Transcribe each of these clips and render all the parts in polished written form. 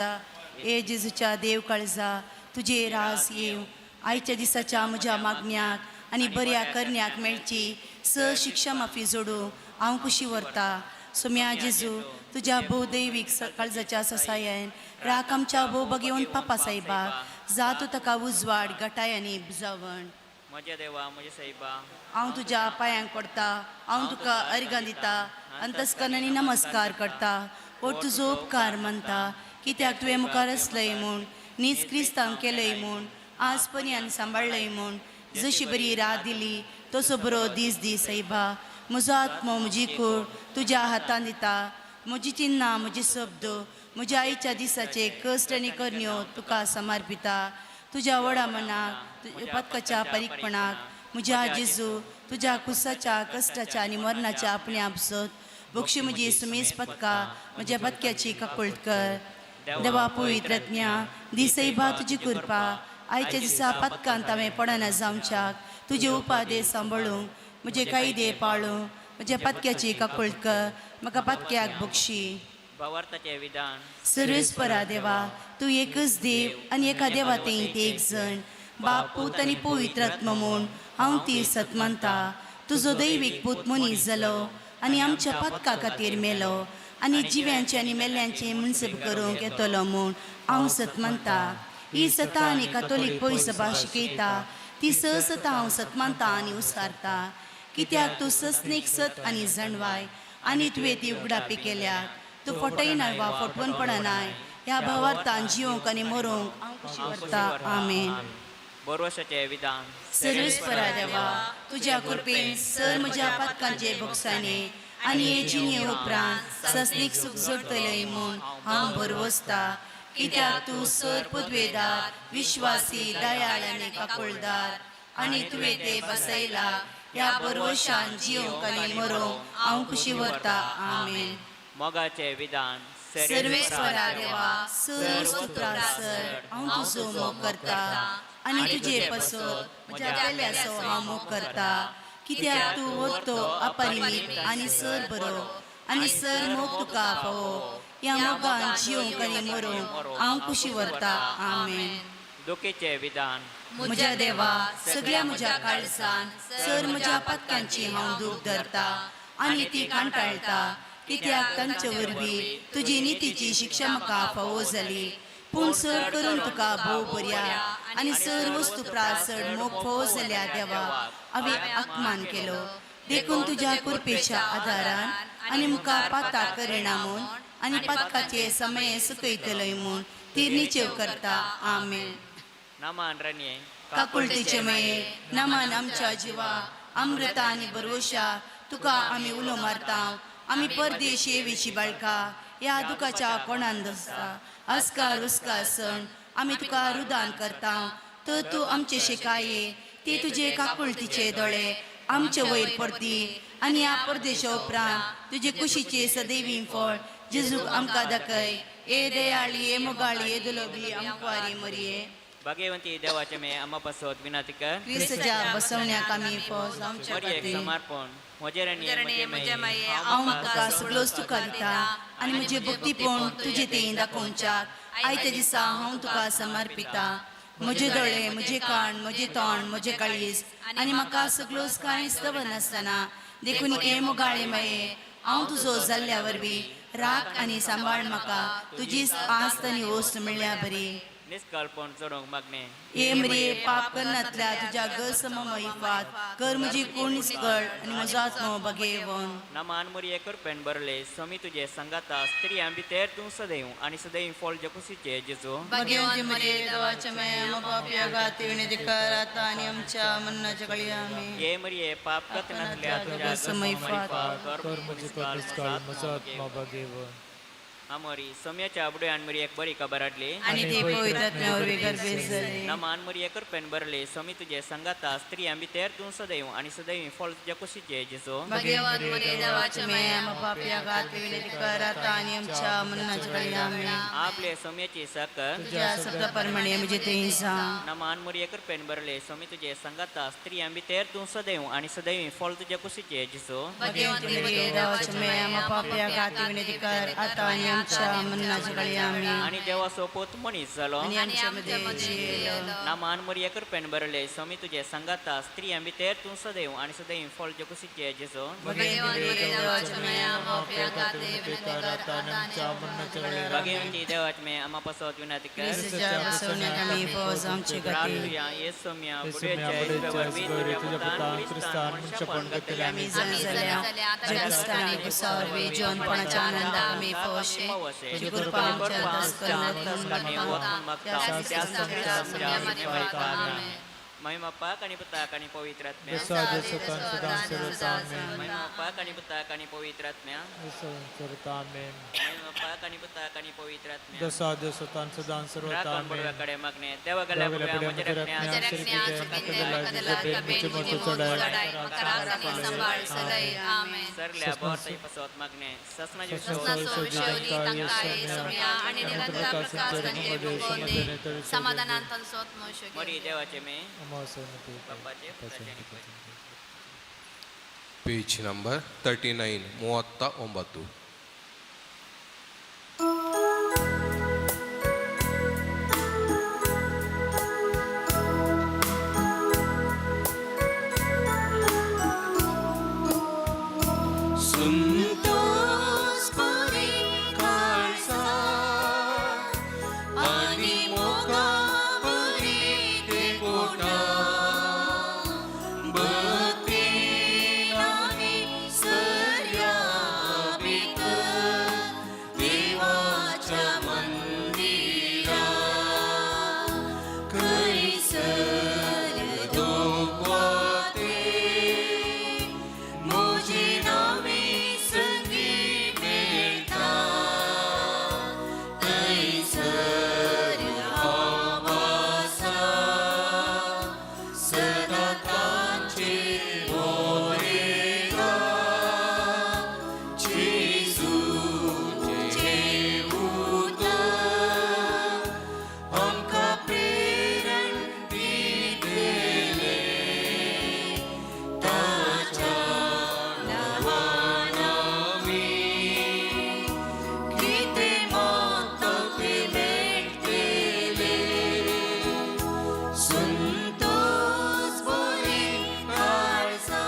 हे जेजूच्या देव काळजा तुजे रास येवं. आयच्या दिसाच्या म्हज्या मागण्याक आनी बऱ्या करण्याक मेळची स शिक्षा माफी जोडूं हांव खुशी व्हरता. सोम्या जेजू, तुज्या भोवदैवीक काळजाच्या ससायन राख आमच्या भोव भगेवन पापा साहेबाक, जा तूं ताका उजवाड गटाय आनी बुजावण. म्हज्या देवा, म्हज्या साहेबा, हांव तुज्या पांयांक पडटा, हांव तुका अर्घां दिता, अंतस्करणांनी नमस्कार करता. ओ तुजो उपकार मानता, कित्याक तुवें मुखार आसलय म्हूण, नीज क्रिस्तांव केलय म्हूण, आज पर्यंत सांबाळ्ळय म्हूण, जशी बरी रात दिली तसो बरो दीस दी सायबा. म्हजो आत्मो, म्हजी कूड तुज्या हातान दिता. म्हजी चिन्नां, म्हजे शब्द, म्हज्या आईच्या दिसाचे कश्ट आनी करण्यो तुका समर्पिता. तुज्या व्हडा मनाक, तुज्या पदकाच्या परीकपणाक, म्हज्या जेजू, तुज्या कुसाच्या कश्टाच्या आनी मरणाच्या आपणे आपसत बक्षी म्हजी सुमेस पदका, म्हज्या पदक्याची काकुळट कर. देवा पवित्रज्ञा दिसयबा तुजी कृपा. आयच्या दिसा पदकांत हांवें पडना जावच्याक तुजे उपादे सांबाळूंक, म्हजे कायदे पाळूंक म्हज्या पदक्याची काकुळट कर. म्हाका पदक्याक बक्षी. भावार्थाचें विधान. सर्वेस्परा देवा, तूं एकच देव आनी एका देवा तें एक जण बाप, पूत आनी पवित्र आत्मो म्हूण हांव ती सत मानता. तुजो दैवीक पूत मनीस जालो आनी आमच्या पातका खातीर मेलो आनी जिव्यांचे आनी मेल्यांचे मुनसब करूंक येतलो म्हूण हांव सत मानता. ही सता आनी कातोलीक पयसभा शिकयता ती स सता हांव सत मानता आनी उसारता, कित्याक तूं सस्नीक सत आनी जणवाय आनी तुवें ती उगडापी केल्या. तूं फटयनाय वा फटवण पडनाय. ह्या भावार्थान जिवंक आनी मरूंक हांव खुशी व्हरता. आमेन. बोरवशाचें विधान. सर्वेस्परा देवा, तुज्या कृपेन सर म्हज्या पातकांचे भोगसाणे आनी हे जिणे उपरांत सस्नीक सूख जोडटलें म्हूण हांव भरवसता, कित्याक तूं सर पदवेदार, विश्वासी, दयाळ आनी काकुळदार आनी तुवें ते बसयला. ह्या भरवशान जिवंक आनी मरूंक हांव खुशी व्हरता. आमेन. मोगाचें विधान. सर्वेस्वरा देवा, सर स्तुत्रासर हांव तुजो मोग करता आनी तुजे पसत म्हज्या पेल्याचो हांव मोग करता, कित्याक तूं वतो अपरिमीत आनी सर बरो आनी सर मोग तुका फावो. ह्या मोगान जिवंक आनी मरूंक हांव खुशी व्हरता. आमेन. दुखीचें विधान. म्हज्या देवा, सगळ्या म्हज्या काळजान सर म्हज्या पातकांची हांव दूख धरता आनी ती कांटाळटा, कित्याक तांचे वरवीं तुजी नितीची शिक्षा म्हाका फावो जाली. पूण सर करून तुका भोव बऱ्या आनी सर वस्तू प्रासड मोग फावो जाल्या देवा, हांवें अपमान केलो. देखून तुज्या कृपेच्या आदारान आनी मुखार पाता करिना म्हूण आनी पातकाचे समय सुकयतलय म्हूण ती निचेव करता. आमेन. नामान रणये. काकुळतीचे मये, नमन आमच्या जिवा अमृता आनी बरोशा, तुका आमी उलो मारता. आमी परदेश येवीची बाळका ह्या दुखाच्या कोणान दसता. अस्कार उस्कार सण आमी तुका रुदान करता, तर तूं आमचे शिकाये ते तुजे काकुळतीचे दोळे आमचे वयर परती आनी ह्या परदेशा उपरांत तुजे कुशीचे सदैवी फळ जेजूक आमकां दाखय. ए दयाळी, ए मोगाळी, ए दुलोबी आमकुवारी मरिये. भाग्यवंती देवाचे मे आम्हा पासत विनंती कर. क्रिस्तच्या बसवण्याक आमी फौज आमच्या मरियेक खातीर. समर्पण. म्हजें रणये, म्हजें म्हजें माये, हांव तुका सगळोच तुका दिता आनी म्हजें भक्तीपण तुजे तें दाखोवच्याक आयत्या दिसा हांव तुका समर्पिता. म्हजे दोळे, म्हजे कान, म्हजें तोंड, म्हजें काळीज आनी म्हाका सगळोच कांयच दवरनासतना. देखून हे मोगाळे माये, हांव तुजो जाल्ल्या वरवीं राख आनी सांबाळ म्हाका, तुजीच आस्त आनी वस्त मेळ्ळ्या बरी. निस्कळपण चडोवंक मागणें. हे मरे, पाप करनातल्या तुज्या गसमैफात कर म्हजी कोण निस्कळ आनी म्हजो आत्मो बगेवन. नामान मरिये, कृपेन भरले, स्वामी तुजे संगाता, स्त्रियां भितर तूं सदैव आनी सदैव फळ जकुसीचे जेजू. भगवंती मरिये, देवाच्या माया, आम्हा पापी खातीर विनंती कर, आता आणि आमच्या मरणाच्या काळी. आमेन. हे मरिये, पाप करनातल्या तुझ्या गसमैफात कर कर म्हजी निस्काळ, म्हजो आत्मा भागेवन. आमोरी सोम्याच्या आबड्यान मरियेक बरी खबर हाडली. आणि ते पवित्र आत्म्यावरवी गर्भेत झाले. नामान मरिये, कृपेन भरले, स्वामी तुजे संगाता, स्त्रियां भितर तूं सदैव आनी सदैव फळ तुज्या कुशीचे जेजू. भगवंती मरिये, देवाच्या माया, आम्हा पापी खातीर विनंती कर, आता आणि आमच्या मरणाच्या काळी. आमेन. आपले सोम्याची साकर. तुझ्या शब्दाप्रमाणे म्हणजे ते जा. नामान मरिये, कृपेन भरले, स्वामी तुजे संगाता, स्त्रियां भितर तूं सदैव आनी सदैव फळ तुज्या कुशीचे जेजू. भगवंती मरिये, देवाच्या माया, आम्हा पापी खातीर विनंती कर, आता आणि आमच्या मरणाच्या वेळी आमी आनी देवाचो पूत मनीस जालो आनी आमच्या मदें जियेलो. नामान मरिया कृपेन बरले स्वामी तुजे सांगाता स्त्रियां भितर तूं सदैव आनी सदैव फळ कुशीचे जेजो. भाग्यवंती देवाचे मे आमा पासत विनंती कर. क्रिस्ताच्या बसवण्याक आमी फौज आमची गती. प्रार्थुया येसू म्या बुडयाच्या वरवीं तुज्या पुतान क्रिस्तान मनशापण घेतलें. आमी जाल्या जगस्तानी कुसावरवीं जिवनपणाच्या आनंदा आमी फौशे. तुजी कृपा आमच्या अंतस्करणांत महिमा पाक आणि पुताक आणि पवित्र आत्म्या. महिमा पाक आणि पुताक आणि पवित्र आत्म्या. महिमा पाक आणि पुताक आणि पवित्र आत्म्या. राखण बडव्याकडे मागणे देवा गेल्या बुडव्या म्हज्या रखण्या. सरल्या बोर पसवत मागणे ससनाजी. मरी देवाचे मे बापाचे पुताचे आणि पवित्र. Page number 39, 39. संतोष बरी काळजा आनी मोगा बरी एकवटा भक्तीन आमी सर्या भितर देवाच्या मंदिरा खंयसर दोगवाते म्हजी नामी संगी मेळटा थंयसर हांव आसा सदां तांचे उलयता जेजूचें उतर आमकां प्रेरण दितलें ताच्या नांवान आमी कितें मागता तें मेळटलें. संतोष बरी काळजा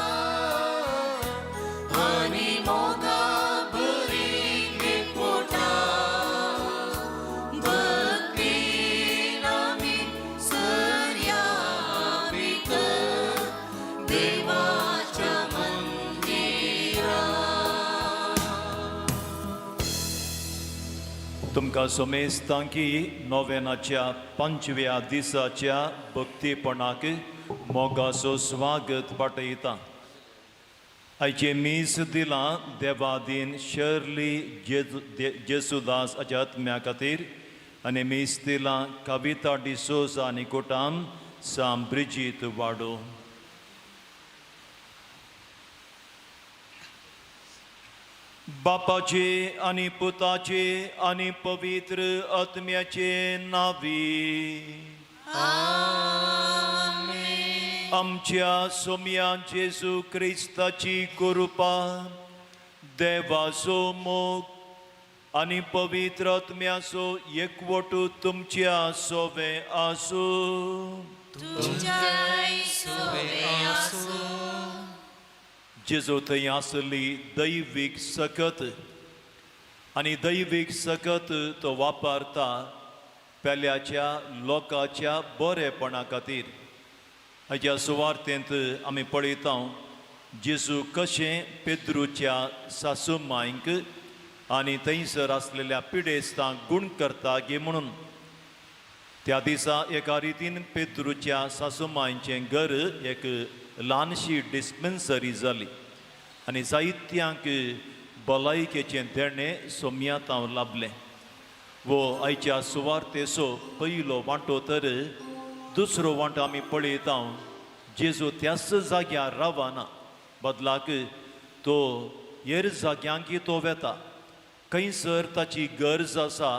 आनी मोगा बरी एकवटा भक्तीन आमी सर्या भितर देवाच्या मंदिरा. तुमकां समेस्तांकी नोवेनाच्या पंचव्या दिसाच्या भक्तीपणाक मोगाचो स्वागत पाठयता. आयचें मीस दिलां देवादीन शर्ली जेसुदास हाच्या आत्म्या खातीर आनी मीस दिलां कविता डिसोजा आनी कुटाम साम ब्रिजीत वाडो. बापाचे आनी पुताचे आनी पवित्र आत्म्याचे नावी. आमच्या सोम्या जेजू क्रिस्ताची कृपा, देवाचो मोग आनी पवित्र आत्म्याचो एकवटू तुमच्या सोवे आसूं. जेजू थंय आसली दैवीक सकत आनी दैवीक सकत तो वापरता पेल्याच्या लोकांच्या बरेपणा खातीर. हाच्या सुवार्थेंत आमी पळयता जेजू कशें पेद्रूच्या सासू मांयक आनी थंयसर आसलेल्या पिडेस्तांक गूण करता गे म्हणून. त्या दिसा एका रितीन पेद्रूच्या सासू मांयचें घर एक ल्हानशी डिस्पेन्सरी जाली आनी जायत्यांक भलायकेचें देणें सोम्यातांव लाभलें. वो आयच्या सुवार्तेचो पयलो वांटो. तर दुसरो वांटो आमी पळयता जेजू त्याच जाग्यार रावना, बदलाक तो हेर जाग्यांकी तो वेता. खंयसर ताची गरज आसा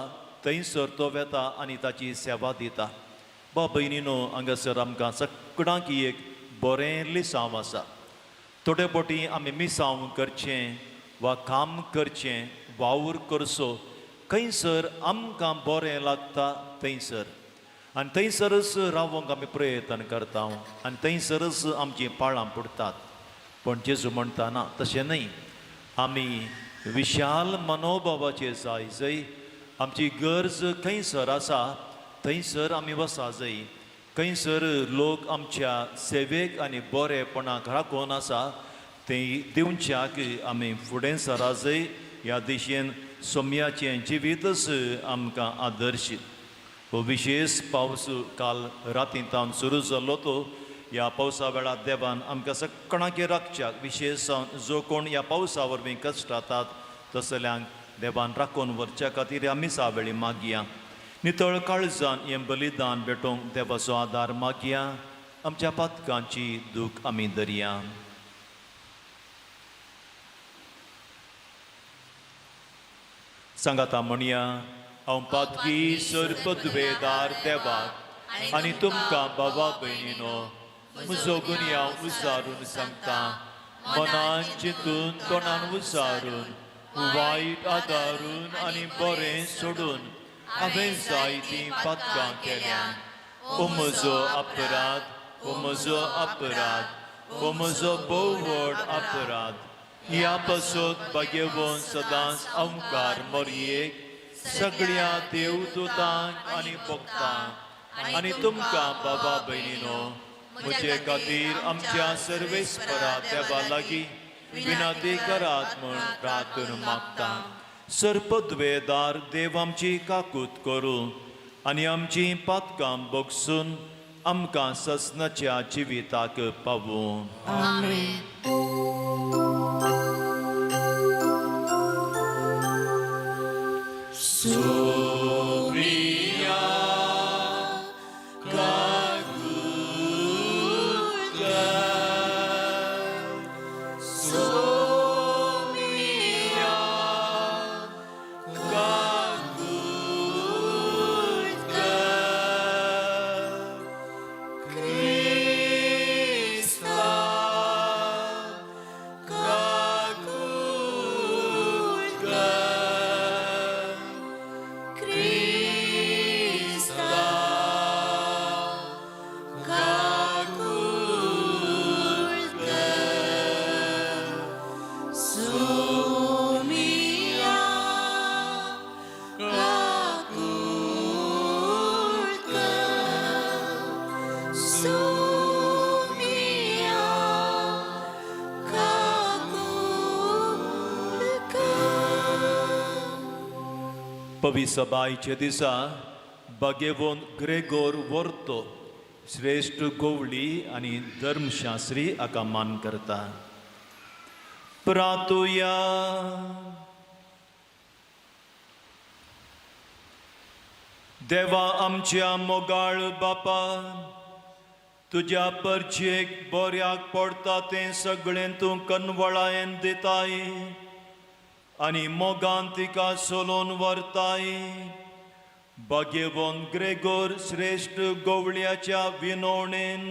थंयसर तो वेता आनी ताची सेवा दिता. बा भयणीनो, हांगासर आमकां सगळ्यांक एक बरें लिसांव आसा. थोडे फावटी आमी मिसांव करचें वा काम करचें, वावर करचो. खंयसर आमकां बरें लागता थंयसर आनी थंयसरच रावंक आमी प्रयत्न करता आनी थंयसरच आमचीं पाळां पुडटात. पूण जेजू म्हणटा ना, तशें न्हय. आमी विशाल मनोभावाचे जाय जंय आमची गरज खंयसर आसा थंयसर आमी वसा जाय. खंयसर लोक आमच्या सेवेक आनी बरेपणाक राखून आसा थंय दिवच्याक आमी फुडें सरा जाय. ह्या दिशेन सोम्याचें जिवीतच आमकां आदर्श. हो विशेश पावस काल रातीं तावन सुरू जाल्लो तो ह्या पावसा वेळार देवान आमकां सगळ्यांक राखच्याक, विशेश जो कोण ह्या पावसा वरवीं कश्टातात तसल्यांक देवान राखून व्हरच्या खातीर आमी सावेळी मागया. नितळ काळजान हें बलिदान भेटोवंक देवाचो आदार मागया. आमच्या पातकांची दूख आमी धरया. सांगाता म्हणया, हांव पातकी सर्पद्वेदार देवाक आनी तुमकां बाबा भयणीनो म्हजो गुन्यांव उचारून सांगता. मनान चिंतून तोंडान उचारून वायट आदारून आनी बरें सोडून हांवें जायतीं पातकां केल्या. ओ म्हजो अपराध, ओ म्हजो अपराध, ओ म्हजो भोव व्हड अपराध. ह्या पासत भाग्यवंत सदांच अंकार मोरयेक सगळ्या देवदूतांक आनी भक्तांक आनी तुमकां बाबा भयणीनो म्हजे खातीर आमच्या सर्वेस्परा देवा लागीं विनंती करात म्हूण प्रार्थना मागता. सर्पद्वेदार देव आमची काकूत करूं आनी आमची पातकां बगसून आमकां ससनाच्या जिविताक पावूं. आमेन. पविसबायच्या दिसा बागेवन ग्रेगोर वर्तो श्रेश्ठ गोवळी आनी धर्मशास्त्री हाका मान करता. प्रातुया. देवा आमच्या मोगाळ बापा, तुज्या परचेक बऱ्याक पडटा तें सगळें तूं कनवळायेन दिताय आनी मोगान तिका सोलोवन व्हरताय. भाग्यवंत ग्रेगोर श्रेश्ठ गोवळ्याच्या विनवणेन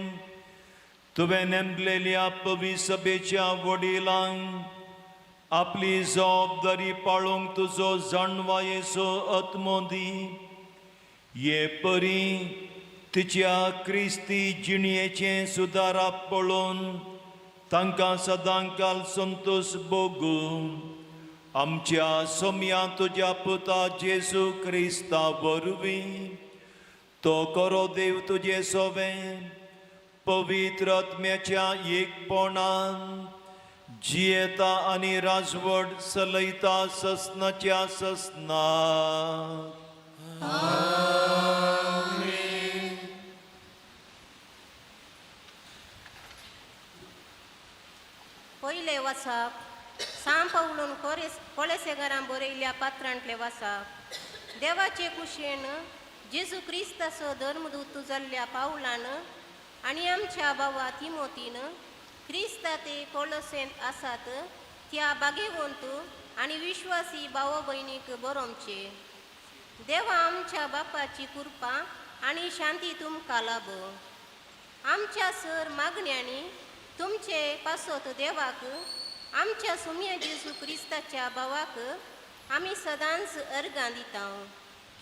तुवें नेमलेल्या पवी सभेच्या वडिलांक आपली जबाबदारी पाळोवंक तुजो जाणवायेचो आत्मो दी. हे परी तिच्या क्रिस्ती जिणयेचें सुदारप पळोवन तांकां सदांकाल संतोश भोगूं. आमच्या सोम्या तुज्या पुता जेजू क्रिस्ता वरवीं तो करो देव तुजे सोवें पवित्र आत्म्याच्या एकपणान जियेता आनी राजवट चलयता ससनाच्या ससनाक. पयलें वाचप सांव पावलून कोळेसेगारां बरयल्ल्या पात्रांतलें वाचप. देवाचे कुशेन जेजू क्रिस्ताचो धर्मदूत जाल्ल्या पावलान आनी आमच्या बाबा तिमोतीन क्रिस्ता ते कोळसेंत आसात त्या बागेवंत आनी विश्वासी भाव भयणीक बरोवचे. देवा आमच्या बापाची कृपा आनी शांती तुमकां लाबो. आमच्या सर मागण्यांनी तुमचे पासत देवाक आमच्या सुम्या जेजू क्रिस्ताच्या भावाक आमी सदांच अर्गां दिता.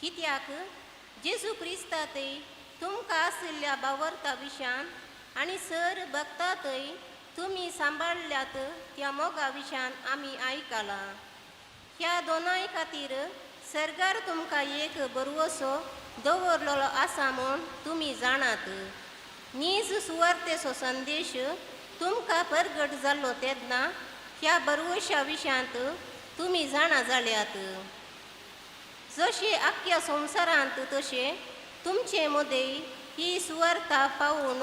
कित्याक जेजू क्रिस्तातय तुमकां आशिल्ल्या बावर्ता विशयान आनी सर भक्तातय तुमी सांबाळल्यात त्या मोगा विशयान आमी आयकलां. ह्या दोनाय खातीर सरकार तुमकां एक बरवसो दवरलेलो आसा म्हूण तुमी जाणात. नीज सुवार्तेचो संदेश तुमकां परगट जाल्लो तेन्ना ह्या बरवश्या विशयांत तुमी जाणा जाल्यात. जशें आख्ख्या संवसारांत तशें तुमचे मदें ही सुवार्ता पावून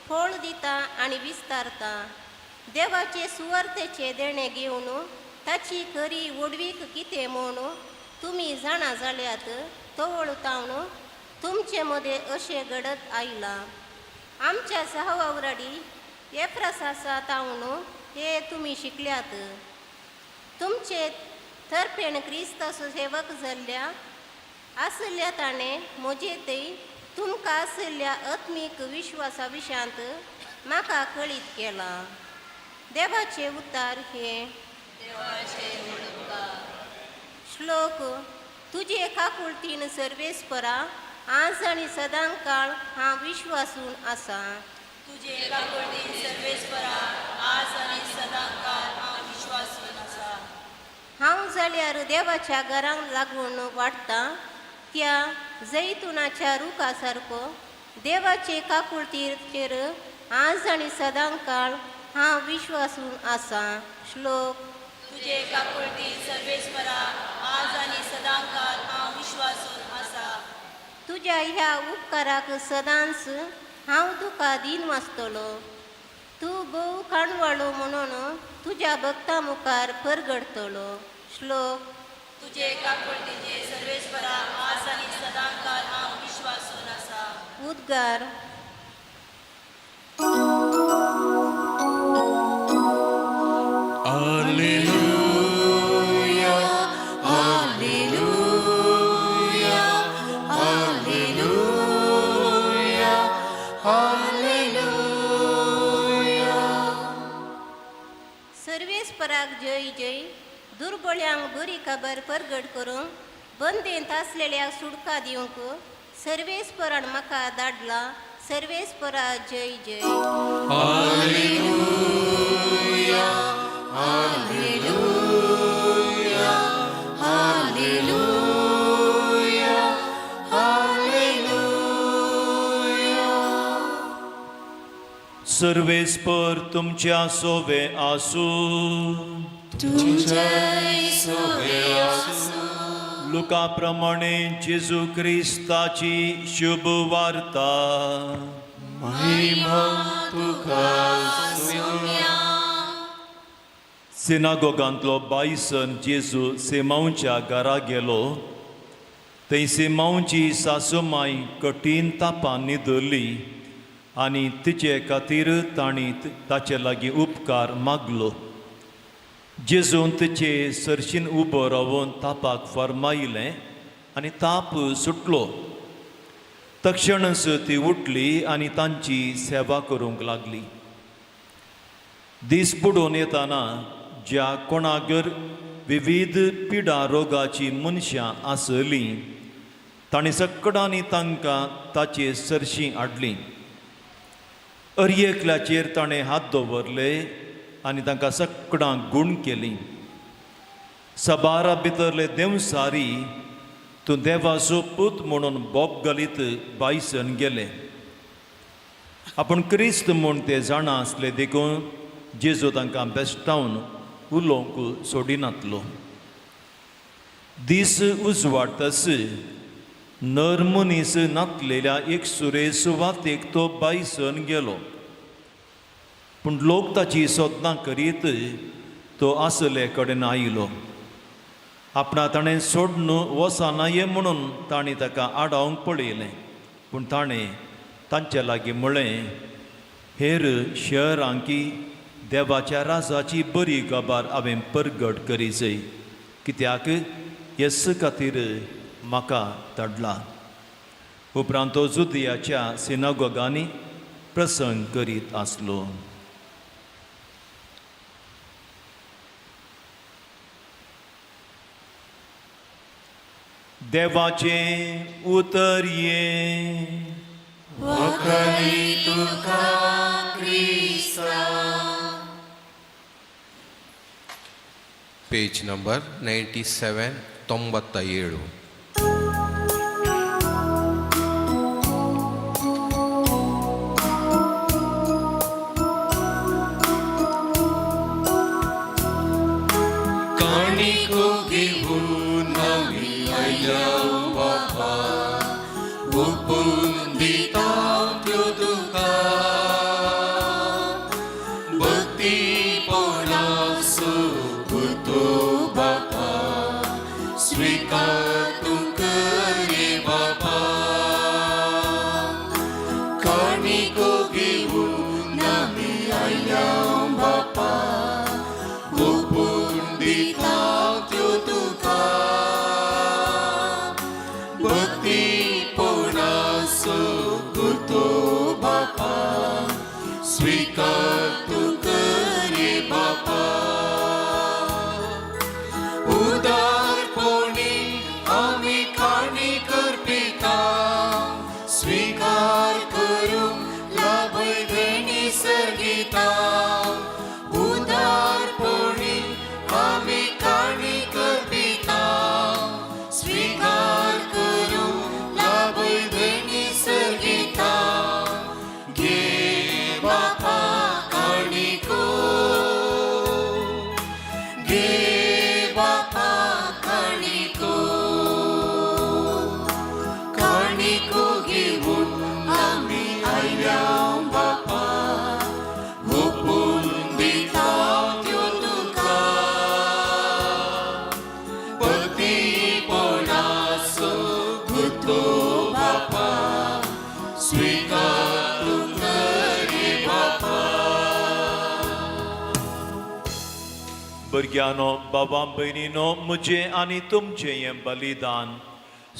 फळ दिता आनी विस्तारता. देवाचे सुवार्तेचें देणें घेवन ताची खरी व्हडवीक कितें म्हूण तुमी जाणा जाल्यात तवळ तावन तुमचे मदें अशें घडत आयलां. आमच्या सहवावराडी एफ्रसासा तावन हे तुमी शिकल्यात. तुमचे थरपेण क्रिस्ताचो सेवक जाल्ल्या आशिल्ल्या ताणें म्हजे थंय तुमकां आशिल्ल्या आत्मीक विश्वासा विशयांत म्हाका कळीत केलां. देवाचे उतार हे. श्लोक. तुजे काकुळतीन सर्वेस्परा आज आनी सदां काळ हांव विश्वासून आसा. तुजे काकुळतीन सर्वेस्परा आज आनी सदां काळ हांव विश्वासून आसा. हांव जाल्यार देवाच्या घरांक लागून वाडटा त्या जैतुनाच्या रुखा सारको देवाचे काकुळतीचेर आज आनी सदां काळ हांव विश्वासून आसा. श्लोक. तुजे काकुळतीन सर्वेस्परा आज आनी सदां काळ हांव विश्वासून आसा. तुज्या ह्या उपकाराक सदांच हांव तुका दीन वाचतलो. तूं भोव काणवाळो म्हणून तुज्या भक्ता मुखार परगडतलो. श्लोक. तुजे काकुळतीचे सर्वेस्परा आज आनी सदां काळ हांव विश्वासून आसा. उद्गार. Alleluia, Alleluia, Alleluia, Alleluia. सर्वेस्पराक जय जय. दुर्बळ्यांक बरी खबर परगट करूंक बंदेंत आसलेल्याक सुटका दिवंक सर्वेस्परान म्हाका धाडला. सर्वेस्परा जय जय. Alleluia, Alleluia, Alleluia, Alleluia. सर्वेस्पर तुमच्या सोवे आसूं. लुका प्रमाणे जेजू क्रिस्ताची शुभ वार्ता. महिमा तुका सुम्या. सिनागोगांतलो बायसन जेजू सिमांवच्या घरा गेलो. थंय सिमांवची सासूमाय कठीण तापान न्हिदली आनी तिचे खातीर तांणी ताचे लागीं उपकार मागलो. जेजून तिचे सरशीन उबो रावन तापाक फर्मायलें आनी ताप सुटलो. तक्षणच ती उठली आनी तांची सेवा करूंक लागली. दीस बुडोवन येताना ज्या कोणागर विविध पिडा रोगाची मनशां आसलीं तांणी सकडांनी तांकां ताचे सरशीं हाडलीं. अरयेकल्याचेर ताणें हात दवरले आनी तांकां सकडां गूण केलीं. सबारा भितरले देंवसारी तूं देवाचो पूत म्हणून बोब घालीत बायसन गेले. आपूण क्रिस्त म्हूण ते जाणा आसले देखून जेजू तांकां बेश्टावन उलोवंक सोडिनातलो. दीस उजवाडतस नर मनीस नातलेल्या एक सुरे सुवातेक तो बायसन गेलो. पूण लोक ताची सोदनां करीत तो आसले कडेन आयलो. आपणा ताणें सोडून वचना ये म्हणून तांणी ताका आडावंक पळयलें. पूण ताणें तांचे लागीं म्हळें, हेर शहरांकी देवाच्या राजाची बरी खबर हांवें परगट करी जाय, कित्याक येस खातीर म्हाका धाडला. उपरांत तो जुदियाच्या सिनागोगांनी प्रसंग करीत आसलो. देवाचें उतर हें. वखली तुका क्रिस्ता. Page number 97, 97. काणिको घेऊन आमी आयल्या बापा, ओपून दिता त्यो तुका, भक्तीपणाचो पुतो बापा, स्विकार तूं कर बापा. काणिको घेऊन आमी आयल्या बापा, ओपून दिता त्यो तुका, भक्तीपणाचो गुतो बापा, स्विकार तूं कर बापा. उदारपणी आमी काणी करपिता, स्विकार करूंक लाभय देणी सर्गिता. उदारपणी आमी काणी करपिता, स्विकार करूंक लाभय देणी सर्गिता. घे बापा काणिको, घे बापा काणिको, काणिको घेऊन आमी आयल्या बापा, ओपून दिता त्यो तुका, भक्तीपणाचो गुतो बापा, स्विकार तूं कर बापा. भुरग्यांनो, बाबा भयणीनो, म्हजें आनी तुमचें हें बलिदान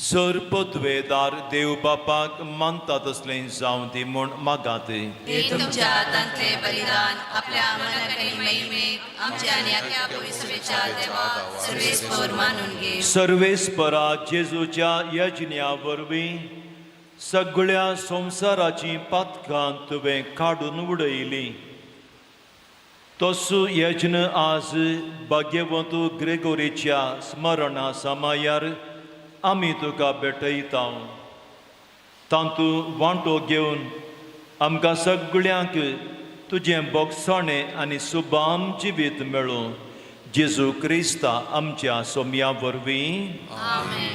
सर पदवेदार देव बापाक मानता तसलें जावं दी म्हूण मागात. हे तुमच्या हातांतले बलिदान आपल्या मनाक आनी महिमेक, आमच्या आनी आख्या पवित्रच्या देवा सर्वेस्पर मानून घे. सर्वेस्परा जेजूच्या यज्ञा वरवीं सगळ्या संवसाराचीं पातकां तुवें काडून उडयलीं, तसो यज्ञ आज भाग्यवंत ग्रेगोरीच्या स्मरणा समायार आमी तुका भेटयता. तातूंत वांटो घेवन आमकां सगळ्यांक तुजें बोगसाणें आनी सुबाम जिवीत मेळूं, जेजू क्रिस्ता आमच्या सोम्या वरवीं. आमेन.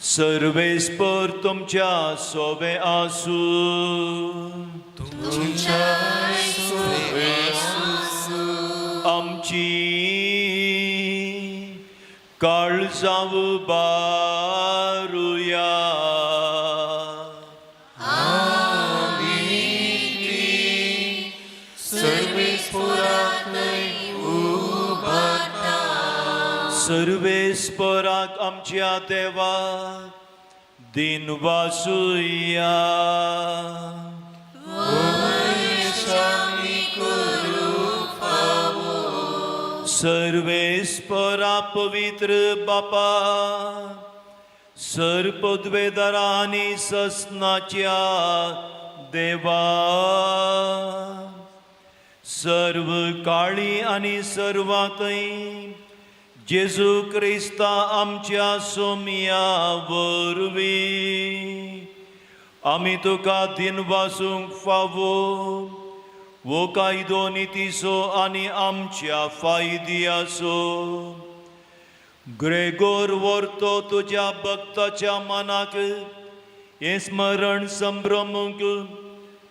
सर्वेस्पर तुमच्या सोवे आसूं. तुमच्या आमची काळजां उबारुया. आमी सर्वेस्पराक उबारता. सर्वेस्पराक आमच्या देवाक दिनवासुया. आमी करूंक फावो. सर्वेस्परा पवित्र बापा, सर पदवेदारा आनी ससनाच्या देवा, सर्व काळी आनी सर्वांतय जेजू क्रिस्ता आमच्या सोमया वरवीं आमी तुका दिनवासूंक फावो. वो कायदो नितीचो आनी आमच्या फायद्याचो. ग्रेगोर व्हरतो तुज्या भक्ताच्या मनाक हें स्मरण संभ्रमूंक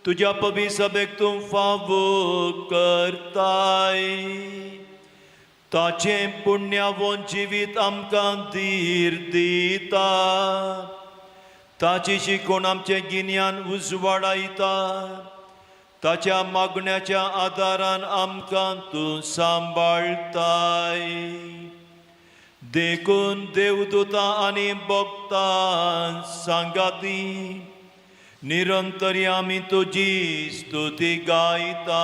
तुज्या पवी सभेक तूं फावो करताय. ताचें पुण्यावोन जिवीत आमकां धीर दिता, ताची शिकवण आमचें गिन्यान उजवाडायता, ताच्या मागण्याच्या आदारान आमकां तूं सांबाळताय. देखून देवदूतां आनी भक्तां सांगाती निरंतर आमी तुजी स्तुती गायता.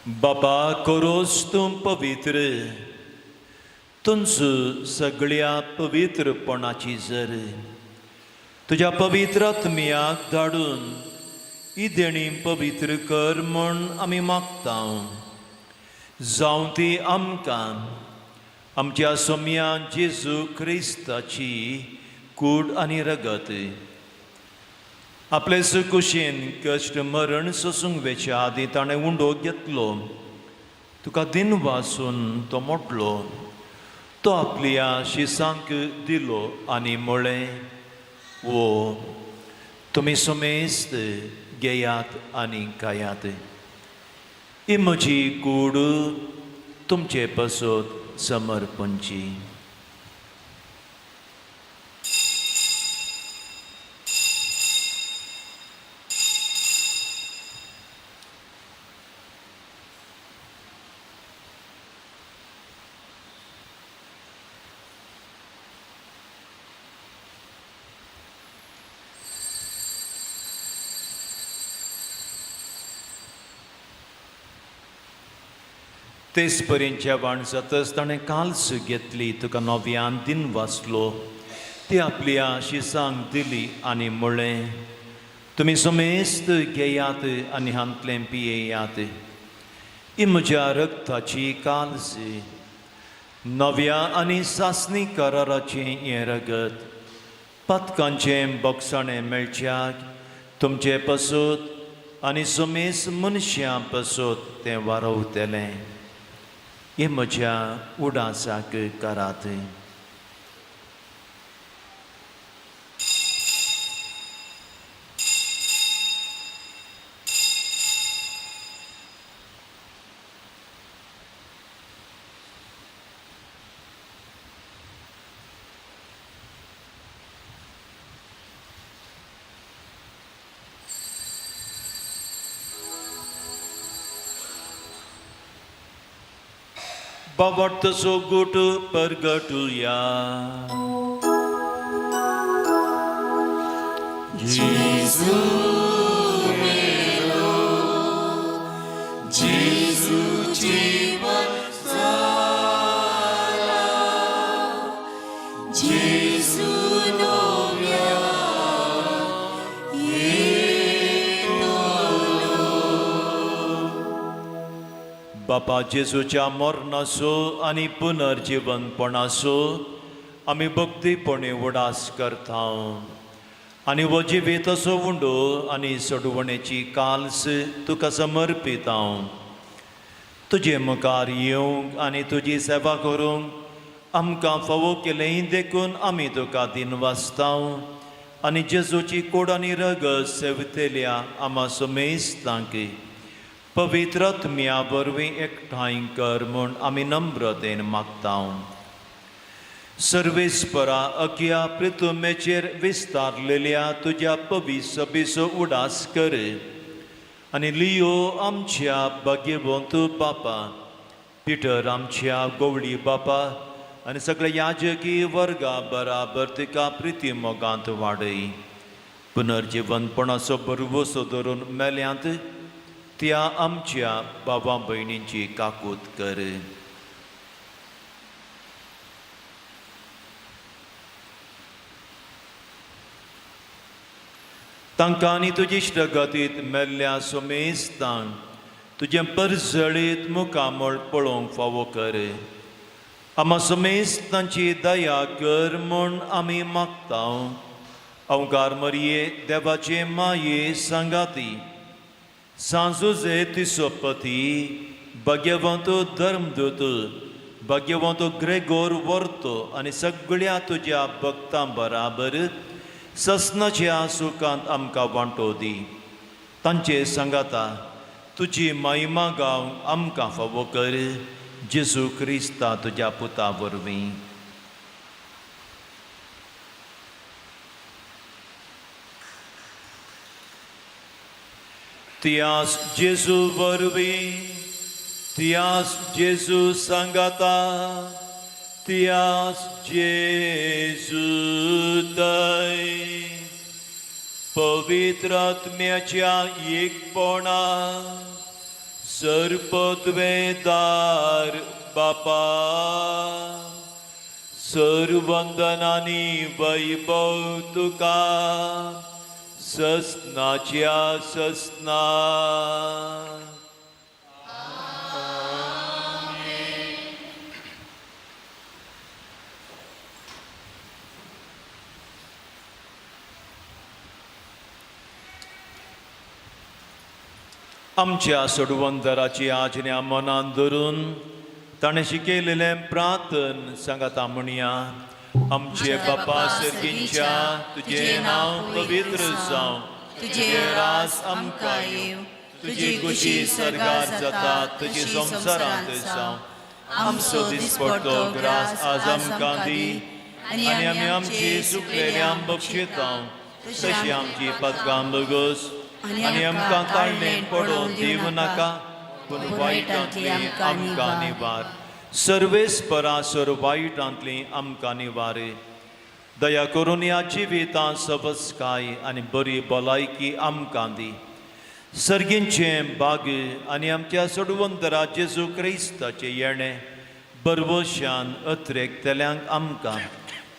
बाबा करोस तूं पवित्र तुमचो सगळ्या पवित्रपणाची जर तुज्या पवित्र आत्म्याक धाडून ही देणी पवित्र कर म्हूण आमी मागता. जावं ती आमकां आमच्या सोम्या जेजू क्रिस्ताची कूड आनी रगत. आपले सुकुशीन कश्ट मरण सोसूंक वेच्या आदीं ताणें उंडो घेतलो, तुका दिन वासून तो मोडलो, तो आपल्या शिसांक दिलो आनी म्हळें, वो तुमी समेस्त घेयात आनी खायात, ही म्हजी कूड तुमचे पासत समर्पणची. तेच परीन जेवण जातच ताणें काल्स घेतली, तुका नव्यान दिन वाचलो, ती आपल्या शिसांक दिली आनी म्हळें, तुमी समेस्त घेयात आनी हांतलें पियेयात, ही म्हज्या रक्ताची काल्स, नव्या आनी सासणी कराराचें हें रगत पातकांचें बक्षाणें मेळच्याक तुमचे पसत आनी समेस्त मनशां पसत तें वारवतलें. हे म्हज्या उडासाक करात. बाबडतसो गुट परगटुया. जेजू मेलो, जेजू जीवन जाला, जेजू नव्या येतलो. बापा जेजूच्या मरणाचो आनी पुनर्जिवनपणाचो आमी भक्तीपणी उडास करता आनी हो जिवीत असो उंडो आनी सोडवणेची काल्स तुका समर्पिता. तुजे मुखार येवंक आनी तुजी सेवा करूंक आमकां फावो केलें देखून आमी तुका दिनवासता आनी जेजूची कोड आनी रगत सेवतेल्या आमा समेस्तांक पवित्र आत्म्या वरवीं एकठांय कर म्हूण आमी नम्रतेन मागता. सर्वेस्परा अखया प्रितुमेचेर विस्तारलेल्या तुज्या पवी सभेचो उडास कर आनी लियो आमच्या भाग्यवंत बापा, पिटर आमच्या गोवळी बापा आनी सगळ्या याजकी वर्गा बराबर तिका प्रिती मोगांत वाडय. पुनर्जिवनपणाचो भरवसो धरून मेल्यांत त्या आमच्या बाबा भयणींची काकूत कर. तांकां आनी तुजी इश्टगतीत मेल्ल्या सोमेस्तांक तुजें परजळीत मुखामळ पळोवंक फावो कर. आमा समेस्तांची दया कर म्हूण आमी मागता. अवकार मरये देवाचे माये सांगाती सांजुजे तिसोपती भाग्यवंत धर्मदूत भाग्यवंत ग्रेगोर वर्तो आनी सगळ्या तुज्या भक्तां बराबर ससनाच्या सुखांत आमकां वांटो दी. तांचे सांगाता तुजी महिमा गावंक आमकां फावो कर, जेजू क्रिस्ता तुज्या पुता वरवीं. त्यास जेजू वरवीं, त्यास जेजू सांगाता, त्यास जेजू तय पवित्र आत्म्याच्या एकपणा सर्पद्वेदार बापा सर्वंदनानी वैभव तुका ससनाच्या ससना. आमच्या सोडवंदराची आज्ञा मनान धरून ताणें शिकयलेलें प्रार्थन सांगाता म्हणया. आमचे बापा सर्गींच्या, तुजें नांव पवित्र जावं, तुजें राज आमकां येवं, तुजी खुशी सर्गार जाता तुजी संवसारांत जावं. आमचो दिसपडतो ग्रास आज आमकां दी आनी आमी आमची सुकलेल्या बक्षिता तशी आमची पदकां बगस आनी आमकां ताळणें पडोवन दिवं नाका, पूण वायटांतली आमकां निवार. सर्वेस्परा सर वायटांतली आमकां निवार. दया करून ह्या जिवितांत सवसकाय आनी बरी भलायकी आमकां दी. सर्गींचें बाग आनी आमच्या सोडवंतरा जेजू क्रिस्ताचें येणें बरवशान अत्रेकतल्यांक आमकां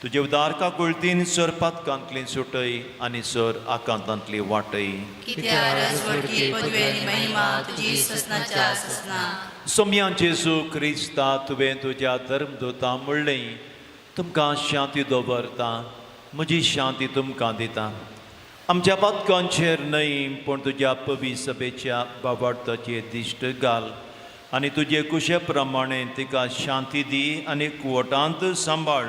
तुजे उदार काकुळतीन सर पातकांतली सुटय आनी सर आकांतांतली वाटय. कित्याक राजवटकी पदवी आनी महिमा तुजी ससनाच्या ससना. सोम्या जेजू क्रिस्ता, तुवें तुज्या धर्मदूता म्हणलें, तुमकां शांती दवरता, म्हजी शांती तुमकां दिता. आमच्या पातकांचेर न्हय पूण तुज्या पवी सभेच्या बाबार्थाचेर दिश्ट घाल आनी तुजे कुशे प्रमाणे तिका शांती दी आनी कुवटांत सांबाळ.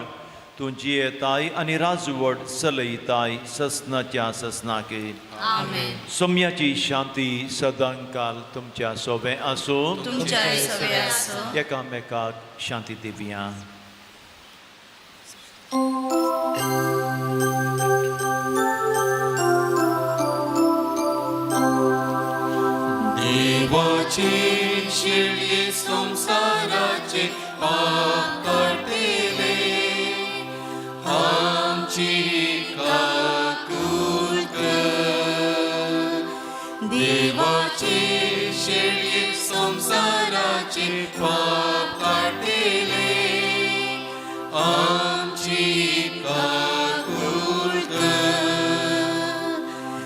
तूं जियेताय आनी राजवट चलयताय ससनाच्या ससनाक. आमेन. सोम्याची शांती सदांकाल तुमच्या सोबें आसूं. तुमच्या सवे आसूं. एकामेकाक शांती दिवया. देवाचे शिळये संवसाराचे पाप काडटले, आमची काकूळ कर. देवाचे शिळये संवसाराचे पाप काडटले, आमची काकूळ कर.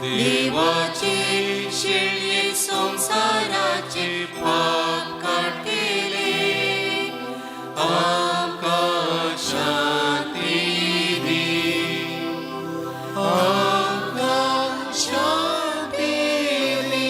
देवाचे शिळये संवसाराचे पाप काडटले, आमकां शांती दी, आमकां शांती दी.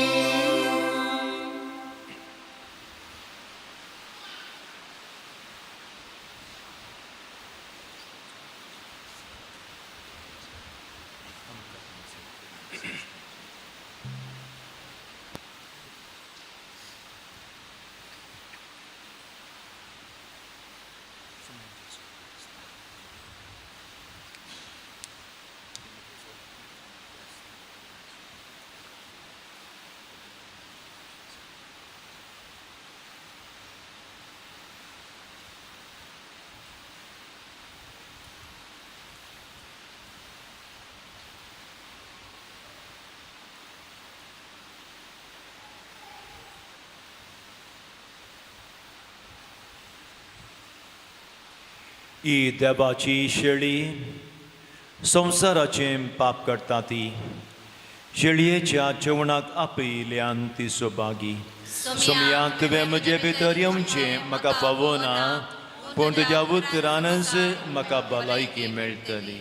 ही देवाची शेळी संवसाराचें पाप करता ती शेळयेच्या जेवणाक आपयिल्ल्यान ती सौभागी. सोमया, तुवें म्हजे भितर येवचें म्हाका पावना, पूण तुज्या उतरानच म्हाका भलायकी मेळटली.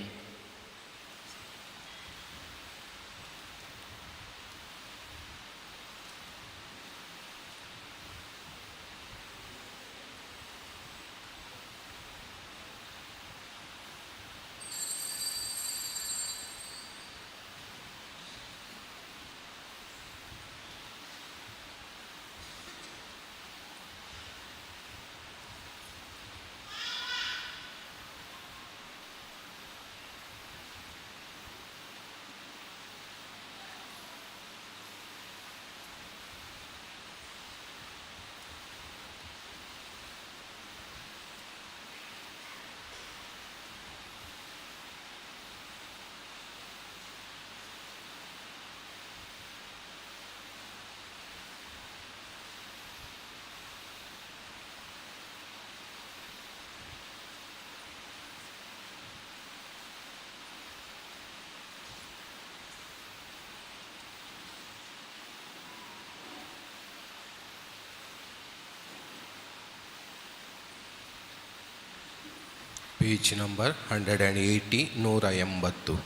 Page number 180, 180.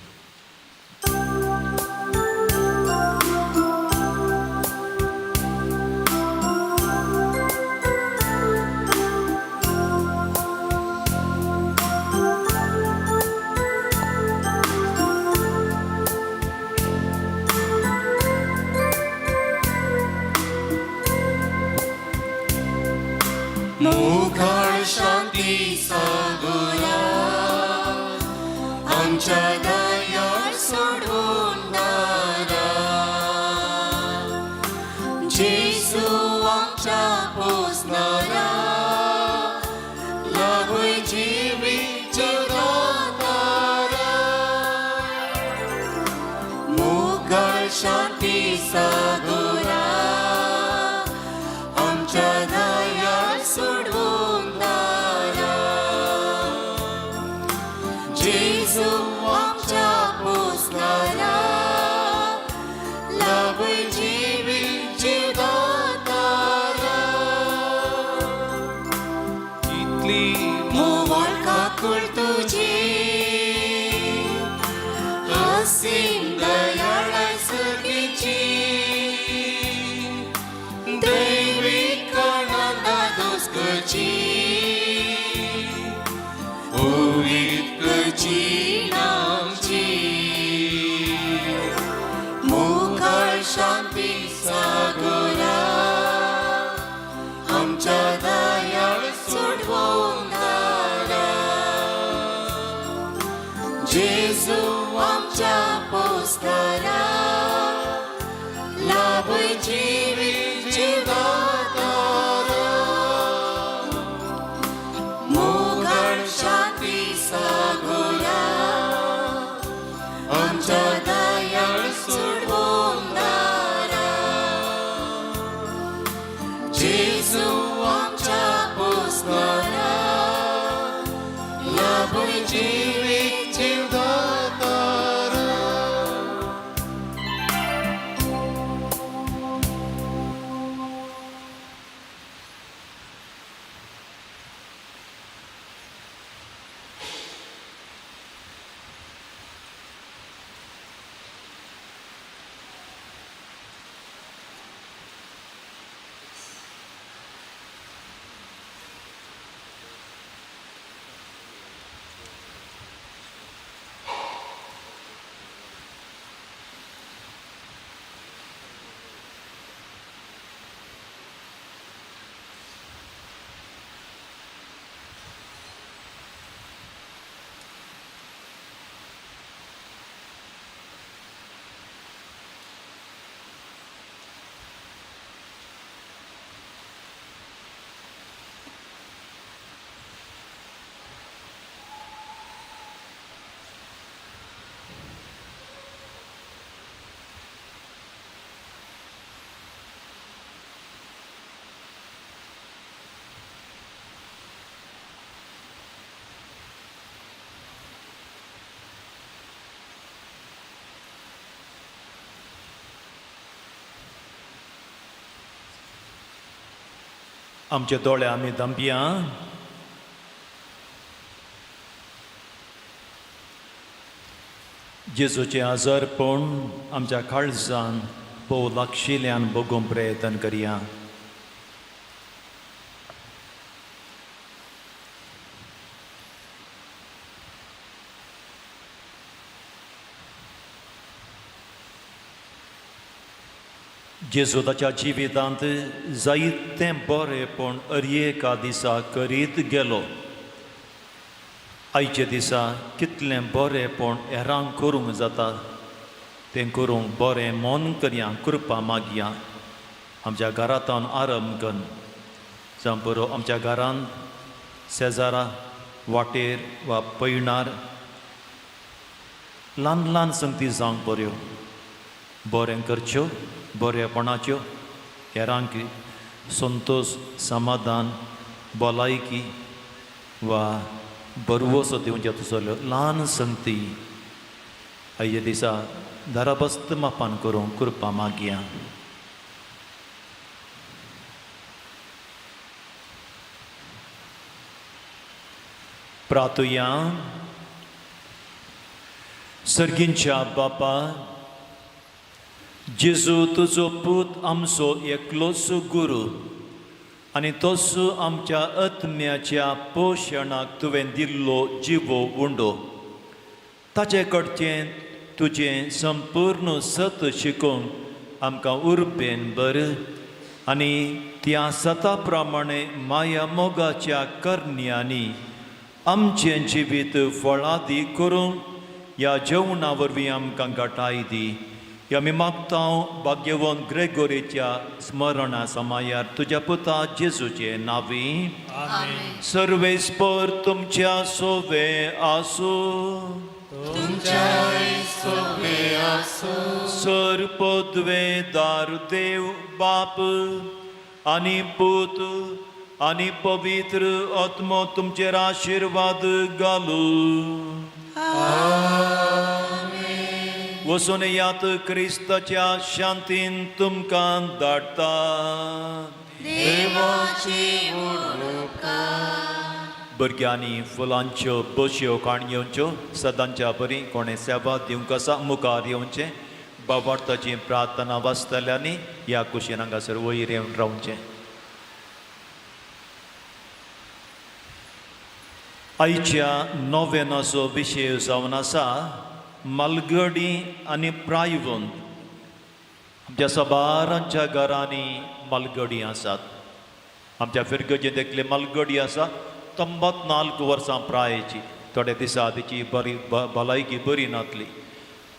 मुखार शांती सागोरा आमच्या दयाळ सोडून दारा जेसू आमच्या पोसणारा लाभय जिवीत दातारा मुखार शांती सागोरा आमच्या दयाळ सोडून दारा जेजू आमच्या पोसणारा लाभय जिवीत जिवदातारा इतली मोवाळ काकूळ तुझी असीम दयाळ सगळीची दैवी कणांदा दोसकची पवित्रची नामची मुखार शांती सागोरा आमच्या दयाळ सोडवून दारा जेजू आमच्या पोसणारा लाभय जिवीत जिवदातारा मुखार शांती सागोरा आमच्या दयाळ सोडवून दारा जेजू आमच्या पोसणारा लाभय जिवीत जिवदातारा. आमचे दोळे आमी धांपया. जेजूचें आजारपण आमच्या काळजान भोव लागशिल्ल्यान बगोवंक प्रयत्न करया. जेजू ताच्या जिवितांत जायतें बरेंपण हर एका दिसा करीत गेलो. आयच्या दिसा कितलें बरेंपण हेरांक करूंक जाता तें करूंक बरें मन करया, कृपा मागया. आमच्या घरांत आरंभ कन्न जावं बरो आमच्या घरांत शेजारा वाटेर वा पयणार ल्हान ल्हान संगती जावंक बऱ्यो बरें करच्यो, बरेपणाच्यो, हेरांक संतोश, समाधान, भलायकी वा बरवसो दिवच्या तुसल्यो ल्हान संगती आयच्या दिसा दाराबस्त मापान करूंक कृपा मागया. प्रातुया. सर्गींच्या बापा, जेजू तुजो पूत आमचो एकलोच गुरू आनी तोच आमच्या आत्म्याच्या पोशणाक तुवें दिल्लो जिवो उंडो, ताचे कडचें तुजें संपूर्ण सत शिकोवंक आमकां उर्बेन बर आनी त्या सता प्रमाणे माया मोगाच्या करण्यांनी आमचें जिवीत फळादी करूंक ह्या जेवणा वरवीं आमकां घटाय दी. ह्या आमी मागता भाग्यवंत ग्रेगोरीच्या स्मरणा समायार तुज्या पुता जेजूचे नांवी. सर्वेस्पर तुमच्या सोवे आसूं. सर पदवेदार देव बाप आनी पूत आनी पवित्र आत्मो तुमचेर आशिर्वाद घालू. वचून यात, क्रिस्ताच्या शांतीन तुमकां धाडटा. देवाची भुरग्यांनी फुलांच्यो बशयो काण घेवच्यो. सदांच्या बरी कोणें सेवा दिवंक आसा मुखार येवचें. बाबार्थाची प्रार्थना वाचतल्यांनी ह्या कुशीन हांगासर वयर येवन रावचें. आयच्या नोवेनाचो विशय जावन आसा मालगडी आनी प्रायवंत. आमच्या साबारांच्या घरांनी मालगडी आसात. आमच्या फिरगजेंत एकली मालगडी आसा, 94 वर्सां प्रायेची. थोड्या दिसा तिची बरी भलायकी बरी नातली.